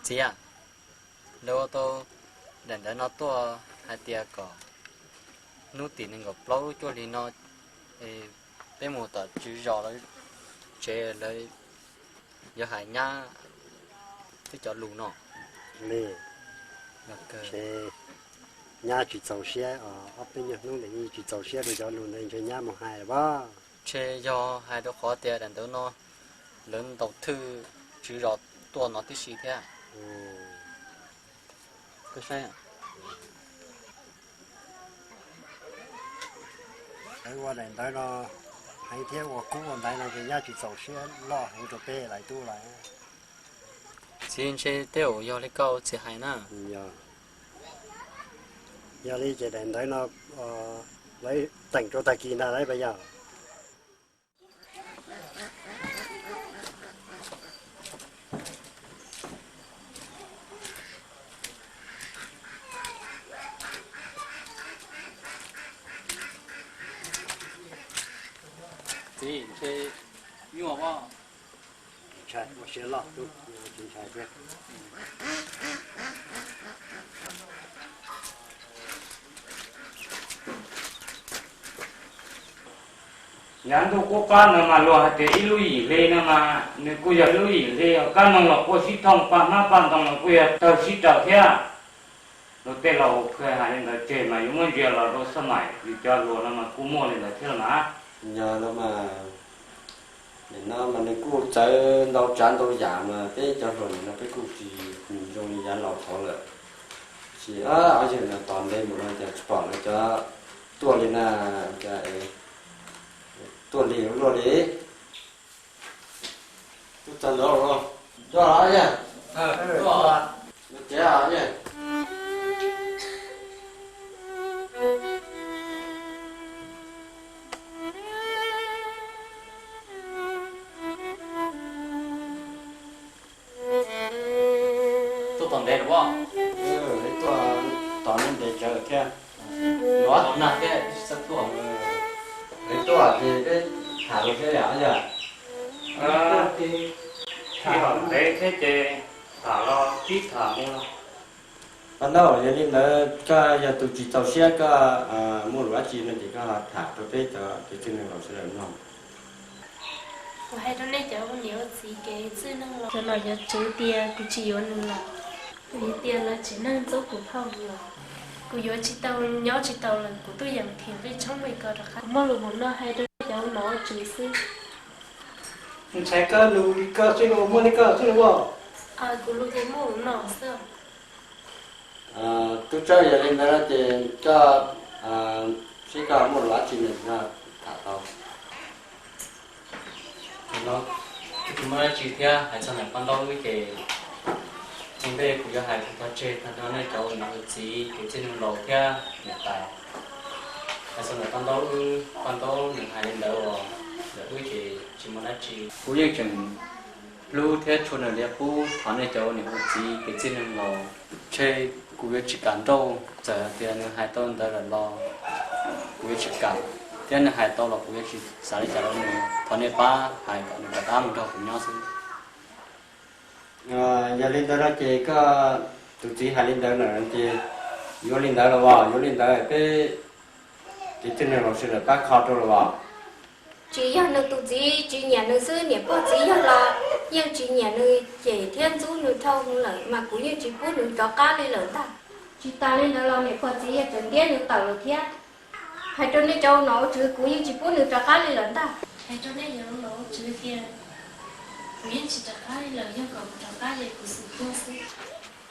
Txiv, lawv ua tau daim ntawv no tuaj hais tias kom hnub tim nees nkaum plaub lub cuaj hli no peb mus tom tswv zos lawv tsev, lawv yuav hais nyab peb cov lus no. Li, nyab tsis txaus siab, ob peb nyuag hnub ntawd yeej tsis txaus siab rau cov lus ntawd, ntshe nyab mus hais lawm pob. Ntshe yog hais rau qhov tias daim ntawv no lawv ntaus thwj tswv zos tuaj no tib si thiab. Lawv ua daim ntawv no heev thiab ua kub ua ntaiv no ces nyab tsis txaus siab loj heev rau peb lawv tub lawm. Txiv, ntshe tej zaum yog li koj txiv hais na. Yog, yog li ces daim ntawv no lawv teem rau tag kis ntag lauj, puas yog? Txiv, ntshe nyuaj pob. Ntshai, ua siab loj, tsis ntshai thiab. Yav ntuj qub qab ntawd mas luag hais tias ib lub yim hli no mas nws kuj yog ib lub yim hli, kab noog los quaj sib thooj, paj hmab paj ntoo los kuj yog tawg sib raws thiab. Luag tej laus khw hais li ntawd tseg mas yuav muab ntsia los rau xab maim yus cov hluas no mas kuj muaj li ntawd thiab los mas. Yog no mas, nim no mas nws kuj txawv ntau tsav ntau yam mas peb cov hluas nim no peb kuj tsis zoo li yav laus thaud lawm. Tab sis ob yawg no tos ntev mus no cas tsis pom lawv cov tuaj li na, tuaj li luaj li. Tuaj txog ntawd los, tuaj los yawg, tuaj, tuaj tsev os yawg. Tuaj tos ntev los pob. Tuaj tos ntev tsawv thiab. Yuav nag thiab tsis txawj tuaj. Ntev tuaj ces peb tham los thiab yom yawg. Tham los ntev thiab ces tham los pib tham mus. Paj Ntaub, yog li ntawd koj yog tus tsis txaus siab, koj muaj lus dab tsi no ces koj tham rau peb cov kwv tij neej laus sawv daws mloog. Kuv hais rau nej cov ua niam ua txiv kev txwj neej laus, cov nom cov tswv tias kuv tsis yuav nws lawm. Kuv hais tias lawv tsim neeg ntxub kuv phauj los, kuv yuav tsis tau, nyob tsis tau lawm, kuv tuaj yeem nrhiav nqi tshoob nqi kos rov qab. Kuv muaj lus hauv no hais rau cov ua nom ua tswv xwb. Ntshai koj lus li koj xwb los muaj li koj xwb los? Kuv lus ces muaj hauv no xwb. Tub Tsawb, yog li ntawd no ces koj, seb koj muaj lus dab tsi no tham tau. Kuv tsis muaj dab tsi thiab, hais txog ntawm Paj Ntaub wb ces ua ntej kuv yuav hais kuv qhov tseg tag nrho nej cov ua niam ua txiv kwv tij neej laus thiab niam tais. Hais txog ntawm Paj Ntaub wb, Paj Ntaub nws hais li ntawd uas ntawm wb ces tsis muaj dab tsi. Kuv yeej tseem hlub thiab tshua nws li qub, thov nej cov ua niam ua txiv kwv tij neej laus, ntshe kuv yuav tsis kam nrauj, txawm tias nws hais tau ntawd lawm los kuv yuav tsis kam, thiab nws hais tau los kuv yuav tsis xav li cas rau nws. Thov nej pab hais kom nws rov qab mus nrog kuv nyob xwb. Yog li ntawd no ces koj, tus txiv hais li ntawd lawm ces yuav li ntawd los as, yuav li ntawd peb kwv tij neej laus sawv daws pab kho rau los as. Tsis yog nws tus txiv tsis nyiam nws xwb, niam pog txiv yawg los yeej tsis nyiam nws, cem thiab ntxub nws dhau heev lawm mas kuv yeej tsis pub nws rov qab li lawm ntag. Tsis tas li ntawd los niam pog txiv yawg tseem ntiab nws tawm lawm thiab. Hais rau nej cov ua nom ua tswv, kuv yeej tsis pub nws rov qab li lawm ntag. Hais rau nej cov ua nom ua tswv tias kuv yeej tsis rov qab li lawm, yog kom kuv rov qab ces kuv xum tuag xwb.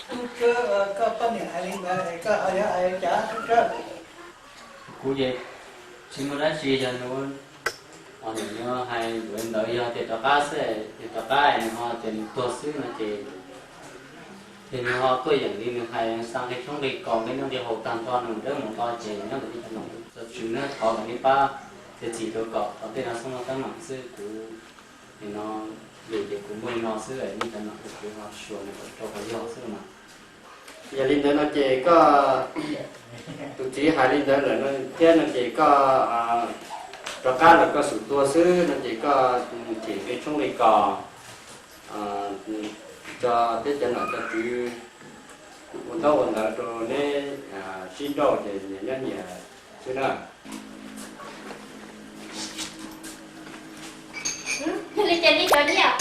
Tub Tsawb, koj poj niam hais li ntawd es koj ho yuav hais cas Tub Tsawb? Kuv ces tsis muaj dab tsi, yog nws, nws hais yuav ntawd yog tias rov qab xwb, tias rov qab nws ho tias nws tuag xwb no ces, ces nws ho tuaj yeem li nws hais, xa nqi tshoob nqi kos nqi noj nqi haus tag nrho nws dawb mus to ces nyob ntawm nej cov nom cov tswv na, thov kom nej pab thiab txim rau kom qhov tej no xoob no tab meeg xwb. Kuv nim no lus ces kuv muaj li no xwb, nej cov nom cov tswv ho xyuas nws kom rau qhov yog xwb mas. Yog li ntawd no ces koj, tus txiv hais li ntawd lawm no thiab no ces koj rov qab los koj xum tuag xwb no ces koj thim nqi tshoob nqi kos, Tso thiab cov nom cov tswv ua ntaub ua ntawv rau neb sib nrauj ces nyias nyob nyias xwb na. Yog li ces neb cov nyiaj.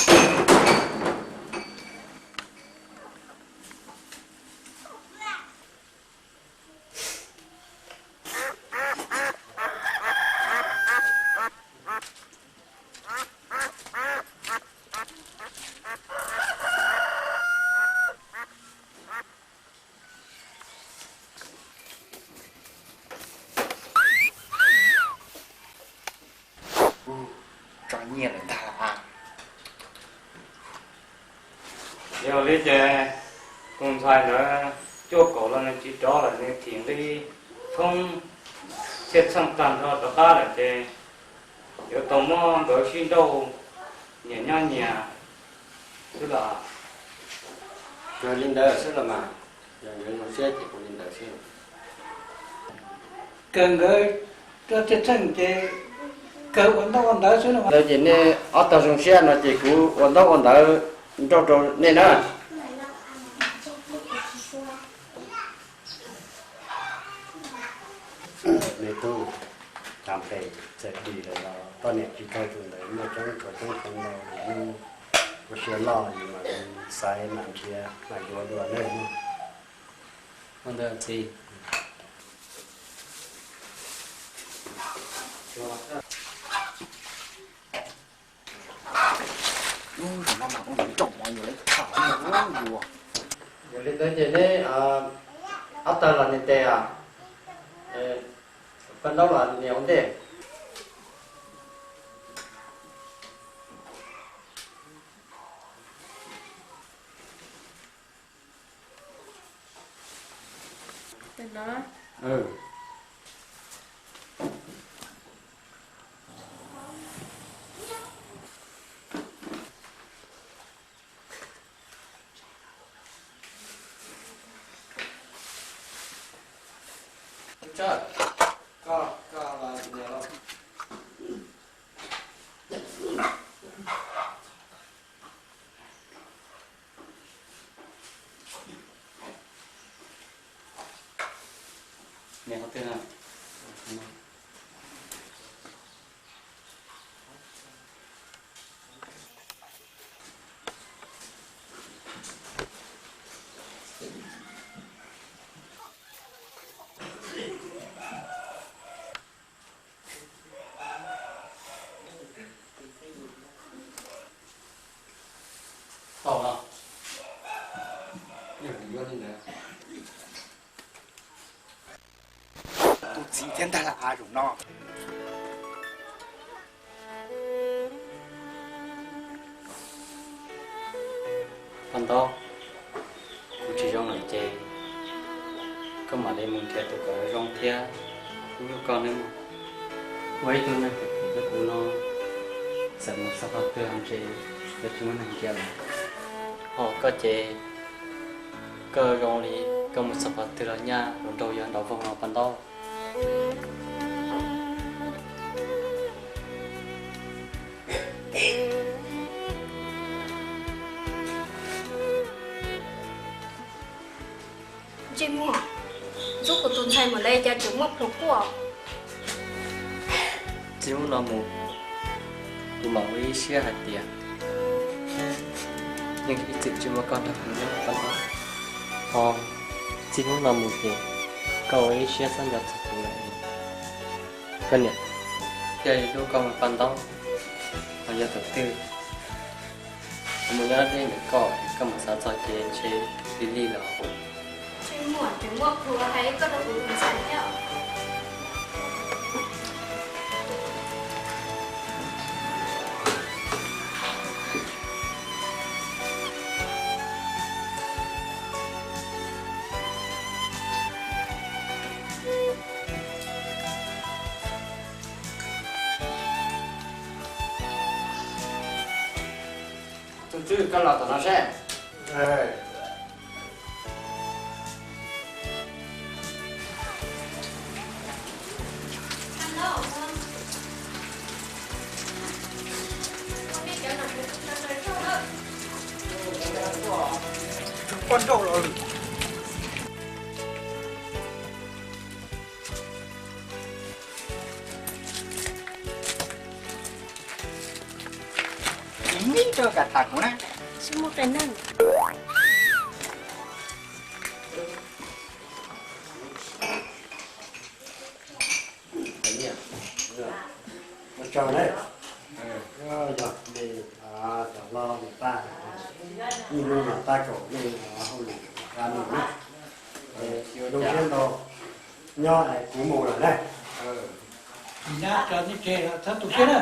Tso nyiaj lawm ntag lauj. Yog li ces tus ntxhais ntawd cuaj kaum los nws tsis rov lawm, nws thim nqi thoob txhiaj txheej tag nrho rov qab lawm ces yuav tau muab nkawd sib nrauj nyias nyob nyias xwb los. Yog li ntawd xwb los mas, yog nkawd zoo siab ces ua li ntawd xwb. Kawg nkawd txhiaj txheej ces kawg ua ntaub ua ntawv xwb no. Ntawd ces nej ob tog zoo siab no ces kuv ua ntaub ua ntawv nrauj rau nej na. Me tub, thav pem txawm dim lawm los poj niam tsis tau tus ntawd muaj coob tsuav coob tau ntau, hnub ua siab loj yus mam li xaiv mam nrhiav mam yuav dua nej mog. Ua ntawd txiv. Ub, zaum no mas ua nws nrauj mov yuav lawv tham yus. Yog li ntawd ces neb ob tog los nws tes, Paj Ntaub los nws ua ntej. Tau los, yog kuv yuav li ntawd. Tus txiv thiab ntag lauj, zaum no. Paj Ntaub, kuv tsis zoo lawm ces koj mam li mus nrhiav tus kom zoo thiab hlub koj nawb mog. Ua ib tug neeg phem phem rau kuv no, txawm mus txog qhov twg los ntshe yuav tsis muaj neeg nrhiav lawm. Ho koj ces koj zoo li koj mus txog qhov twg los nyaj hluas nraug yog nraug voog no Paj Ntaub. Ntsej muag, ntxub kuv tus ntxhais mam li cas tseem muaj plhus quaj. Txij hnub no mus, kuv mam ua ib siab hais tias yeej ib txwm tsis muaj koj nrog kuv nyob Paj Ntaub. Ho txij hnub no mus ces koj ua ib siab txhob nco txog kuv lawm. Koj niam thiaj li hlub koj Paj Ntaub. Ho yog thaum twg kuv mus nyob deb ntawm koj, koj mus xav txog ces ntshe lig lig los. Tsis muaj, tsis muaj plhus hais koj rau kuv tus ntxhais thiab. Tus tswv, koj los tom no seb. Poj nrauj los lawm. Ib nib rau kam tham kuv na. Tsis muaj qee neeg. Ua tsaug na. Yog li, cov hlob cov pab, ib hnub no tab kaum nej hauj lwm qab mus na. Zoo siab ntau, nyob kuv mus lawm na. Tsis nyab tso nej tseg, txhob tu siab na.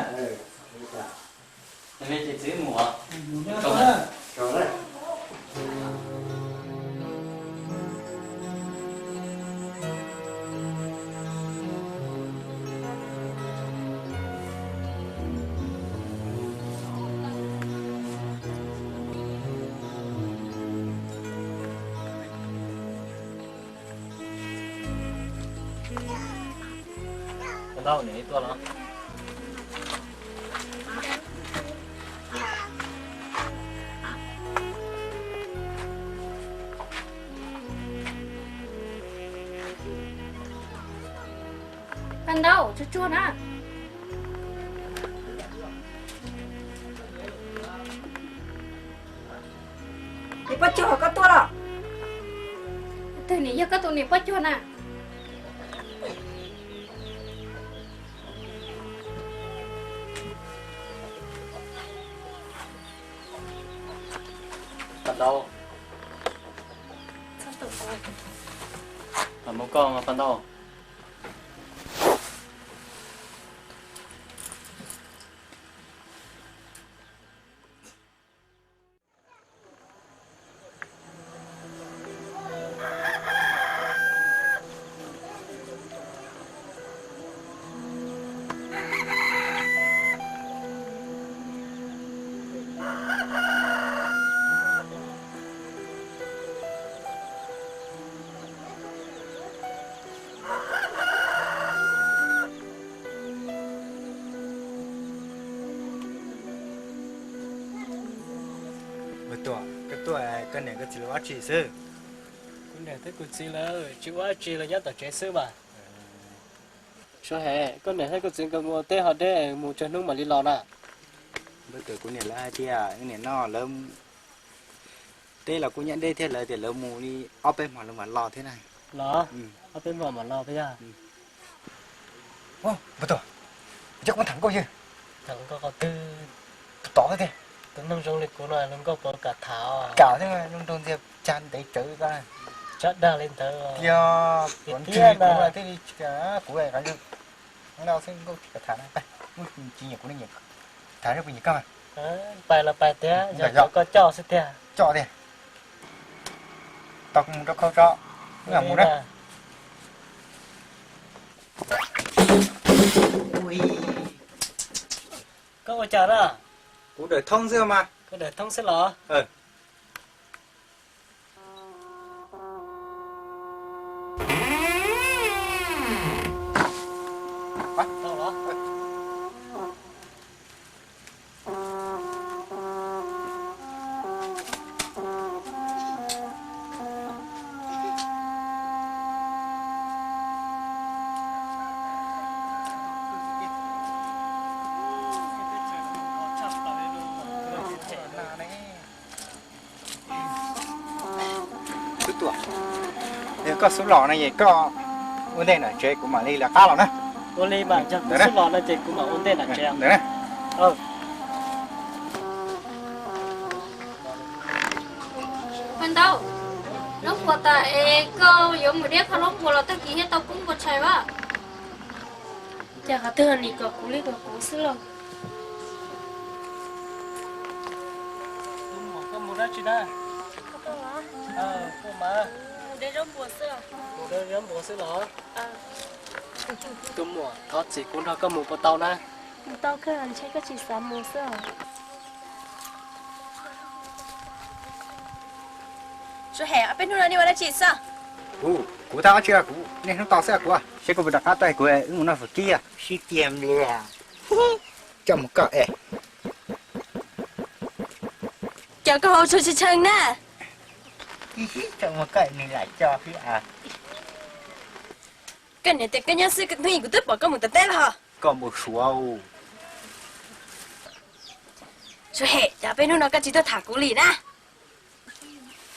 Ntau, nws tuaj los? Paj Ntau, tsuag tsuag na. Niam Paj Cuag, koj tuaj los? Twg nim yog koj tus niam Paj Cuag na? Paj Ntau. Mus koj, Paj Ntau. Ua tuaj, koj tuaj, koj niam koj txiv lawv ua dab tsi xwb? Kuv niam thiab kuv txiv lawv tsis ua dab tsi, lawv nyob tom tsev xwb mas. Suav hem, koj niam thiab koj txiv nkawd mus ua teb ho deb, mus tsawg hnub mam li los na? Ua tuaj, kuv niam lawv hais tias niam no lawv teb los kuj nyob deb thiab, lawv tias lawv mus li ob peb hmo lawv mam los thiab na. Los, ob peb hmo mam los thiab yog? Ua tuaj, yog kuv tham nkauj yog tham nkauj qhov twg? Tus tod thiab tiag. Tus neeg zoo li kuv no luag nkauj puas kam tham? Kam thiab, zoo nraug ntxiag cag ntev tsawv ko. Tsav dag li ntawd. Tiag, kuv thiaj li, kuv no xwb nkauj tsis kam tham na. Peb, tsis nyiam kuv ne, nyiam tham, kuv nyiam koj. Pais los pais tiag, yog coj koj coj xwb tiag. Coj tiag. Tau kuv mus rau khau tso, wb mam mus na. Koj ua cas na? Kuv dawm thoob xwb mas. Koj dawm thoob xwb los? Tus tuaj, yog koj xub los no ces koj ua ntej nram tsev, kuv mam li lawv qab los na. Ua li mas, yog kuv xub los no ces kuv mam ua ntej nram tsev. Paj Ntau, lub puas tas es koj yuav mus deb kho lub puas los tag kis thiab tau kub npua tshais vas. Cas qhov twg nim kom kuv li kom kuv xwb los? Tus muam, koj mus dab tsi na? Koj mas mus de zaub npua xwb los? Tus muam, thov txim, kuv nrog koj mus puas tau na? Mus tau kawg, ntshe koj tsis xav mus xwb. Suav hem, ob peb hnub no nej ua dab tsi xwb? Kuv, kuv tau dab tsi, kuv niaj hnub tau xwb kuv. Seb kuv puas rov qab tuaj, kuv wb mus noj fawm kib. Sib cia li, coj mus koj es. Cas koj ho tshee tshee na? Ib sij tseem muaj koj nws lam co xwb. Koj niam tias koj nyob xwb hnub ib kuv twb pom koj mus tom teb los. Koj npau suav. Suav Hem, cas peb hnub no koj tsis tuaj tham kuv li na?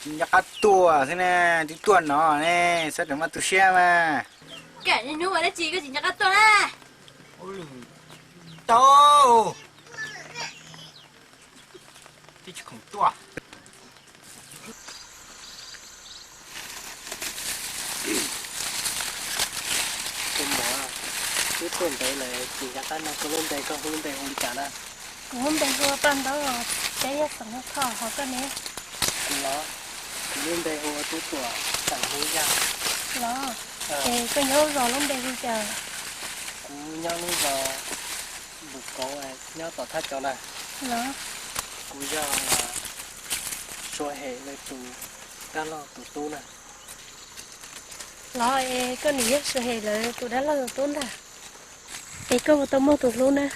Tsis nco qab tuaj xwb ne, twb tuaj no ne, xav rau mas tu siab mas. Koj niaj hnub ua dab tsi koj tsis nco qab tuaj na? Tau, twb tsis khoom tuaj. Tus muam, twb tuaj ntev lawm tsis nco qab no, koj lub npe, koj hu lub npe hu li cas na? Kuv lub npe hu ua Paj Ntaub, peb yog xeem Thoj, ho koj ne? Kuv los, kuv lub npe hu ua Tub Tuam, xeem Hmoob Yaj. Los, es koj nyob lub zos lub npe hu cas? Kuv nyob lub zos Npus Kauv, nyob tom Thaj Cau na. Los, kuv yog Suav Hem lawv tus dab laug tus tub na. Los, es koj nws yog Suav Hem lawv tus dab laug tus tub ntag. Es koj puas tau muaj tus hlub na?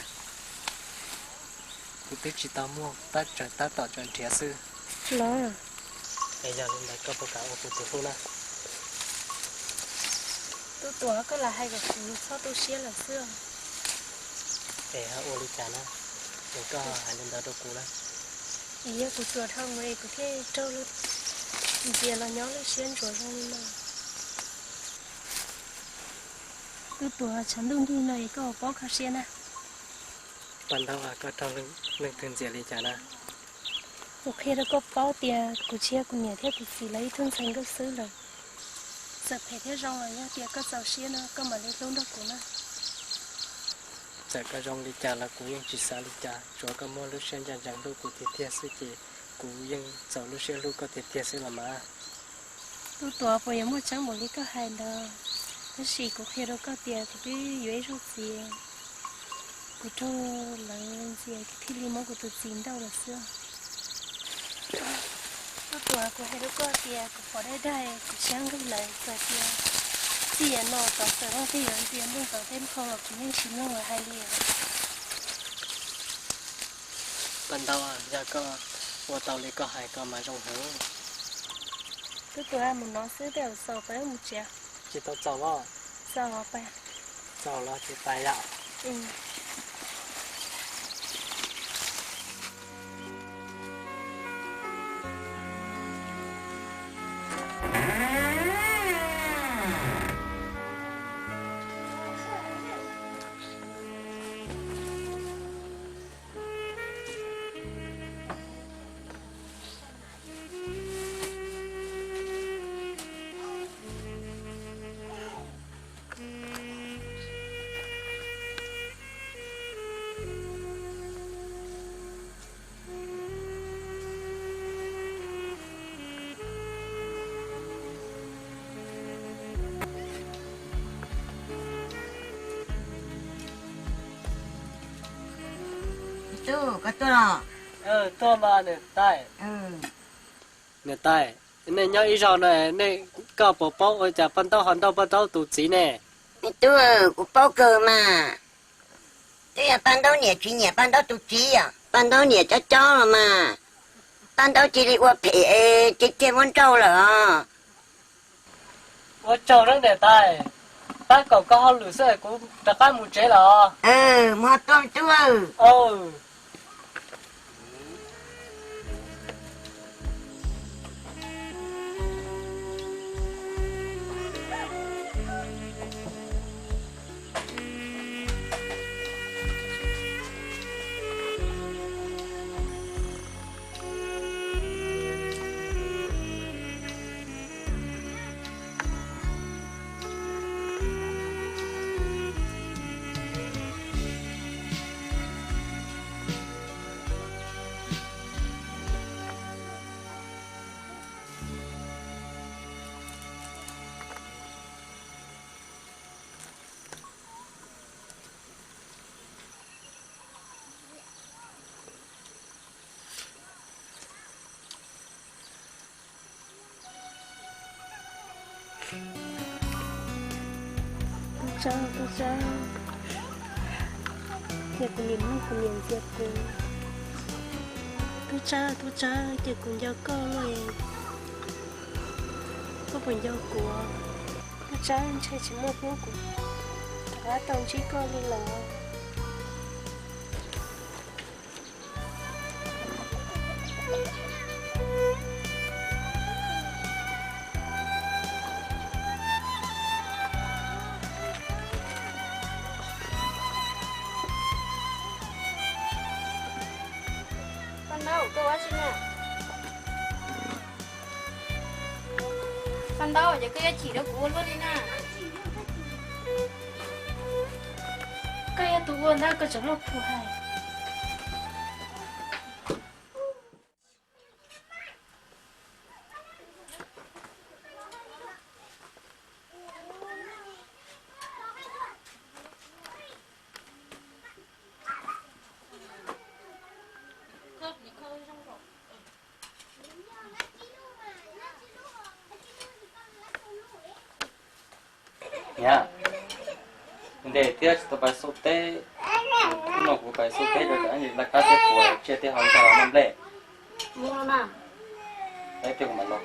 Kuv twb tsis tau muaj, tab tsawg tab tom tseem nrhiav xwb. Los, es yog li ntawd koj puas kam ua kuv tus hlub na? Tub Tuam, koj lam hais kom kuv txhob tu siab lawm xwb. Es ho ua li cas na? Es koj hais li ntawd rau kuv na. Es yog kuv ruam dhau mus es kuv thiaj raug ntxias los nyob lub siab ntsuav zoo li no. Tub Tuam, tshav ntuj nrig no es koj puas paub kho siab na? Paj Ntaub, koj raug leej twg ntxias li cas na? Kuv qhia rau koj paub tias kuv tsis yog kuv niam thiab kuv txiv lawv ib tug ntxhais nkauj xwb lawm. Txawm phem thiab zoo los yog tias koj txaus siab no koj mam li hlub nrog kuv na. Txawm koj zoo li cas los kuv yeej tsis xav li cas, tsuav koj muaj lub siab ncaj ncees hlub kuv tiag tiag xwb ces kuv yeej txaus lub siab hlub koj tiag tiag xwb los mas. Tub Tuam, puas yuav muaj tseeb npaum li koj hais ntawd? Tab sis kuv qhia rau koj tias kuv twb yuav ib zaug txiv, kuv raug lawv ntxias thiaj li muab kuv tus txiv nrauj lawm xwb. Tub Tuam, kuv hais rau koj tias kuv pom dai dai kuv siab nqig lawm, txawm tias txij no txog txawm leej twg yuav ntxias ntuj tom tej nphoo los kuv yeej tsis mloog lawv hais li. Paj Ntaub, yog koj ua tau li koj hais koj mas zoo heev. Tub Tuam, mus no xwb tej zaum txaus peb mus tsev. Tsis tau txaus los? Txaus pais. Txaus los ces pais yom. Tub, koj tuaj los? Tuaj mas niam tais. Niam tais, nej nyob ib zos no, nej, koj puas paub ua cas Paj Ntaub ho nrauj Paj Ntaub tus txiv ne? Me tub, kuv paub kawg mas. Twb yog Paj Ntaub niam tsis nyiam Paj Ntaub tus txiv os, Paj Ntaub niam cob cob los mas, Paj Ntaub cia li ua phem es cia li muab nrauj lawm os. Ua tsaug nawb niam tais, pab kom koj hauj lwm xwb kuv rov qab mus tsev los. Mus ho tuaj me tub. Tub Tsawb, Tub Tsawb, yog kuv niam muab kuv niam ntxias kuv, Tub Tsawb, tub Tsawb, ces kuv nco koj lawm. Koj puas nco kuv? Tub Tsawb, ntshe tsis muaj hnub kuv rov qab tau ntsib koj li lawm. Paj Ntaub, koj ua dab tsi na? Paj Ntaub, ces koj yuav chim rau kuv ua luaj li na. Koj yog tus ua ntawd koj tseem luag puag hais. Niam, ua ntej thiab tsis tau pais xauj teb, hnub no kuv pais xauj teb rau cov laj kab thiab puas tsiaj tej hauv ntxa los noj nplej. Ib pliag kuv mam los.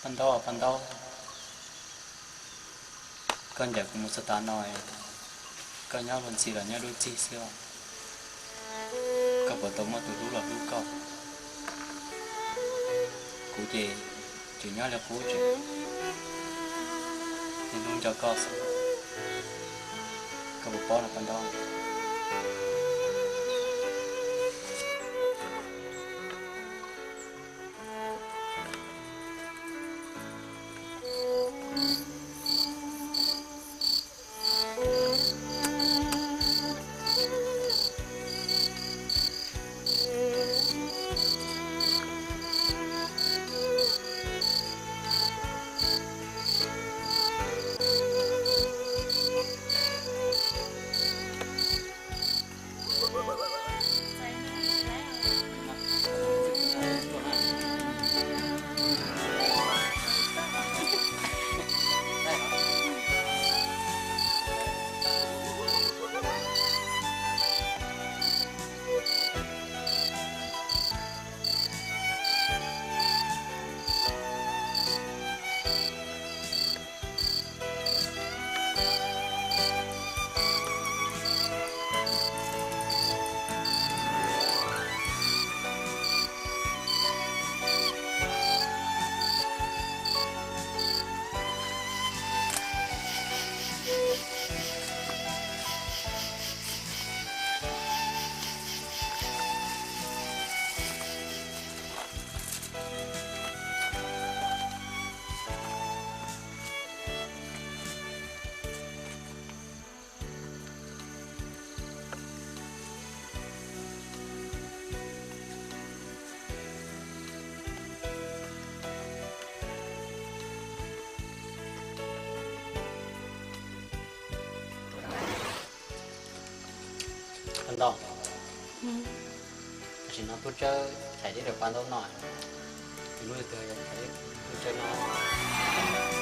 Paj Ntaub, Paj Ntaub, koj ncaim kuv mus txog tav no, koj nyob luag ntxhi los nyob dub ntxig xwb os. Koj puas tau muaj tus hlub los hlub koj? Kuv ces tseem nyob li qub tseem niaj hnub nco koj xwb. Koj puas paub no Paj Ntaub? Tam sim no tub tsawb thaiv dib rau pab ntaub no. Tus lub twg yog thaiv tub tsawb no?